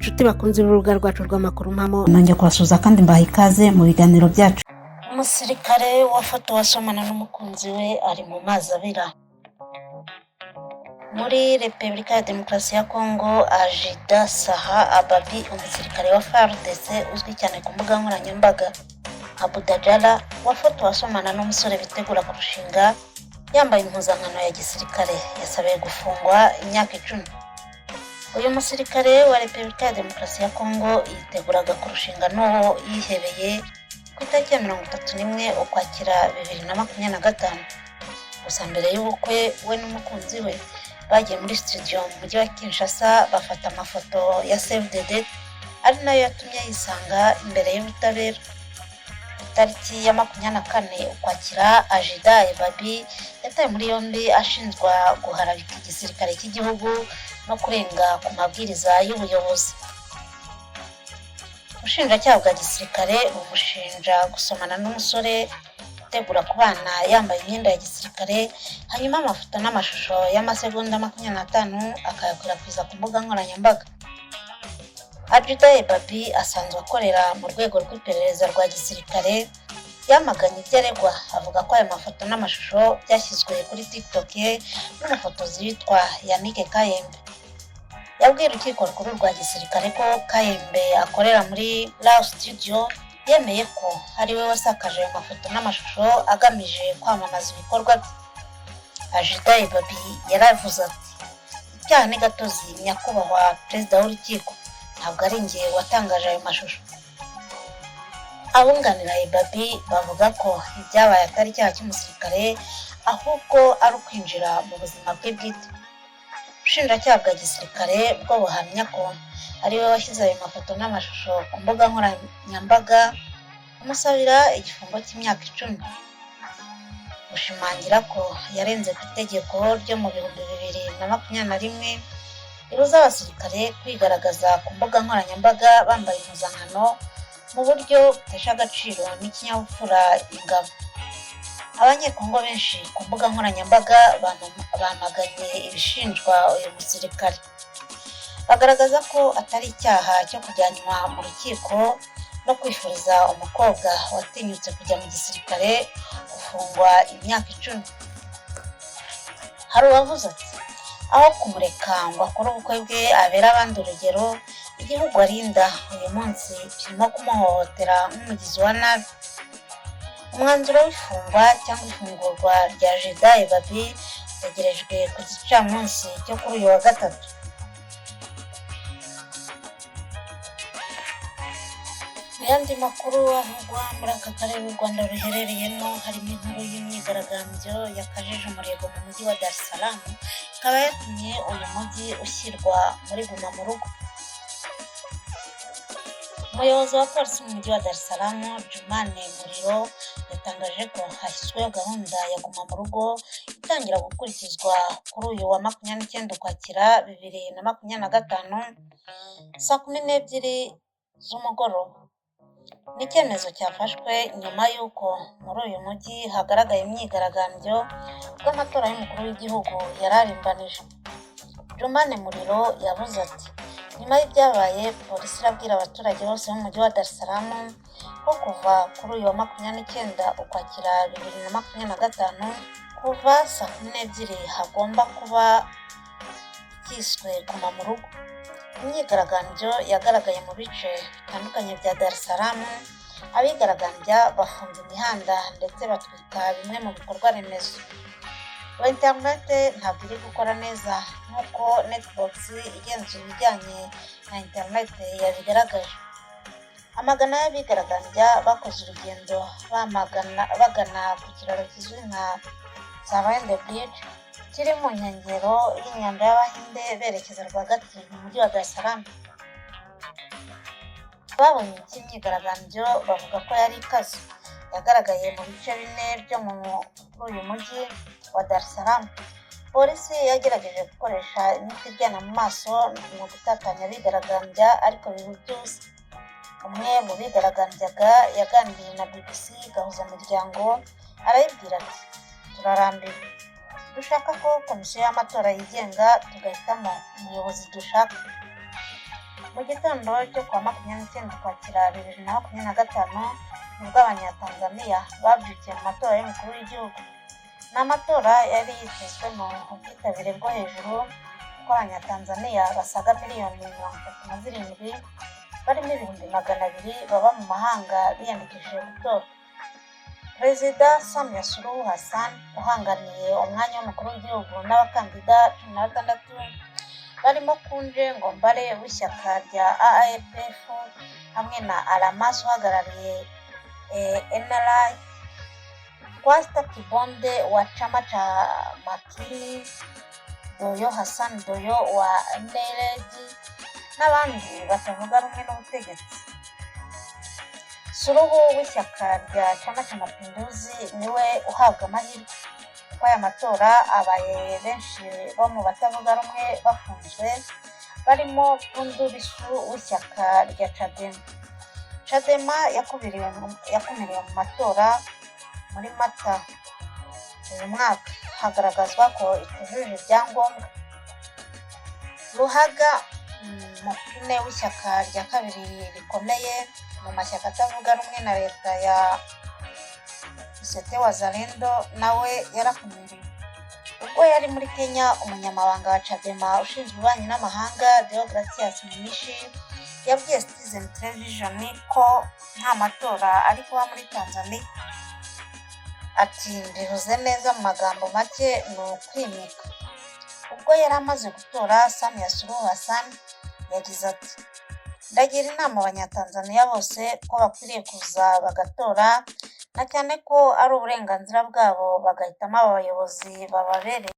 Inshuti bakunze urubuga rwacu rw'amakuru mpamo, nongeye kubasuhuza kandi mbaha ikaze mu biganiro byacu. Umusirikare wafotowe asomana n'umukunzi we ari mu mazi abira. Muri Repubulika ya Demokarasi ya Kongo, Ajida Saha Ababi, umusirikare wa FARDC uzwi cyane ku mbuga nkoranyambaga nka Budajara, wafotowe asomana n'umusore bitegura kurushinga yambaye impuzankano ya gisirikare, yasabiwe gufungwa imyaka 10. Uyu musirikare wa Repubulika ya Demokarasi ya Kongo yiteguraga kurushinga n'uwo yihebeye ku itariki ya 31 Ukwakira 2025. Gusa mbere y'ubukwe, we n'umukunzi we bagiye muri studio mu mujyi wa Kinshasa bafata amafoto ya save the date, ari nayo yatumye yisanga imbere y'ubutabera. Itariki ya 24 Ukwakira, Ajida Ebabi yatawe muri yombi ashinjwa guharabika igisirikare cy'igihugu no kurenga ku mabwiriza y'ubuyobozi. Ubushinjacyaha bwa gisirikare bumushinja gusomana n'umusore utegura kubana yambaye imyenda ya gisirikare, hanyuma amafoto n'amashusho y'amasegonda 25 akayakwirakwiza ku mbuga nkoranyambaga. Ajida Ebabi asanzwe akorera mu rwego rw'iperereza rwa gisirikare. Yamaganye ibyo aregwa, avuga ko ayo mafoto n'amashusho byashyizwe kuri TikTok ye n'umufotozi witwa Yannick Kayembe. Yabwiye urukiko rukuru rwa gisirikare ko Kayembe akorera muri Raw Studio yemeye ko ari we wasakaje ayo mafoto n'amashusho agamije kwamamaza ibikorwa bye. Ajida Ebabi yaravuze ati: "Icyaha ni gatozi, nyakubahwa perezida w'urukiko, ntabwo ari njye watangaje ayo mashusho." Abunganira Ebabi bavuga ko ibyabaye atari icyaha cy'umusirikare, ahubwo ari ukwinjira mu buzima bwe bwite. Ubushinjacyaha bwa gisirikare bwo buhamya ko ari we washyize ayo mafoto n'amashusho ku mbuga nkoranyambaga, amusabira igifungo cy'imyaka 10. Bushimangira ko yarenze ku itegeko ryo mu 2021 ribuza abasirikare kwigaragaza ku mbuga nkoranyambaga bambaye impuzankano mu buryo butesha agaciro n'ikinyabupfura ingabo. Abanyekongo benshi ku mbuga nkoranyambaga bamaganye ibishinjwa uyu musirikare, bagaragaza ko atari icyaha cyo kujyanwa mu rukiko no kwifuriza umukobwa watinyutse kujya mu gisirikare gufungwa imyaka 10. Hari uwavuze ati: "Aho kumureka ngo akore ubukwe bwe abere abandi urugero, igihugu arinda uyu munsi kirimo kumuhohotera nk'umugizi wa nabi." Umwanzuro w'ifungwa cyangwa ifungurwa rya Jida Ebabi utegerejwe ku gicamunsi cyo kuri uyu wa gatatu. Mu yandi makuru avugwa muri aka karere u Rwanda ruherereyemo, harimo inkuru y'imyigaragambyo yakajije umurego mu mujyi wa Dar es Salaam, ikaba yatumye uyu mujyi ushyirwa muri guma mu rugo. Umuyobozi wa polisi mu mujyi wa Dar es Salaam, Jumane Muriro, yatangaje ko hashyizweho gahunda ya guma mu rugo itangira gukurikizwa kuri uyu wa 29 Ukwakira 2025 saa 12 z'umugoroba. Ni icyemezo cyafashwe nyuma y'uko muri uyu mujyi hagaragaye imyigaragambyo ubwo amatora y'umukuru w'igihugu yari arimbanije. Jumane Muriro yavuze ati: "Nyuma y'ibyabaye, polisi irabwira abaturage bose b'umujyi wa Dar es Salaam ko kuva kuri uyu wa 29 Ukwakira 2025 kuva saa 12 hagomba kuba ikiswe guma mu rugo." Imyigaragambyo yagaragaye mu bice bitandukanye bya Dar es Salaam, abigaragambya bafunga imihanda ndetse batwika bimwe mu bikorwa remezo. Interinete ntabwo iri gukora neza nk'uko Netbox igenzura ibijyanye na interinete yabigaragaje. Amagana y'abigaragambya bakoze urugendo bamagana bagana ku kiraro kizwi nka Sarende Bridge kiri mu nkengero y'inyanja y'Abahinde, berekeza rwagati mu mujyi wa Dar es Salaam. Babonye iby'imyigaragambyo bavuga ko yari ikaze, yagaragaye mu bice bine byo muri uyu mujyi wa Dar es Salaam. Polisi yagerageje gukoresha imyuka iryana mu maso mu gutatanya abigaragambya, ariko biba iby'ubusa. Umwe mu bigaragambyaga yaganiriye na BBC Gahuzamiryango, arayibwira ati: "Turarambiwe, dushaka ko komisiyo y'amatora yigenga, tugahitamo umuyobozi dushaka." Mu gitondo cyo kuwa 29 Ukwakira 2025 nibwo Abanyatanzaniya babyukiye mu matora y'umukuru w'igihugu. Ni amatora yari yitezwemo ubwitabire bwo hejuru, kuko Abanyatanzaniya basaga miliyoni 37 barimo 200,000 baba mu mahanga biyandikishije gutora. Perezida Samia Suluhu Hassan uhanganiye umwanya w'umukuru w'igihugu n'abakandida 16 barimo Kunje Ngombale w'ishyaka rya AAPF hamwe na Alamas uhagarariye NRA, Kwasta Kibonde wa Chama cha Makini, Doyo Hassan Doyo wa NLD n'abandi batavuga rumwe n'ubutegetsi. Suluhu w'ishyaka rya Chama cha Mapinduzi niwe uhabwa amahirwe, kuko aya matora abaye benshi bo mu batavuga rumwe bafunzwe, barimo Tundu Lissu w'ishyaka rya Chadema. Chadema yakumiriwe mu matora muri Mata uyu mwaka, hagaragazwa ko itujuje ibyangombwa. Luhaga Mpine w'ishyaka rya kabiri rikomeye mu mashyaka atavuga rumwe na leta ya ACT Wazalendo nawe yarakumiriwe. Ubwo yari muri Kenya, umunyamabanga wa Chadema ushinzwe ububanyi n'amahanga, Deogratias Munishi, yabwiye Citizen Television ko nta matora ari kuba muri Tanzania. Ati: "Mbivuze neza mu magambo make, ni ukwimika." Ubwo yari amaze gutora, Samia Suluhu Hassan yagize ati: "Ndagira inama Abanyatanzaniya bose ko bakwiriye kuza bagatora, na cyane ko ari uburenganzira bwabo, bagahitamo aba bayobozi bababereye."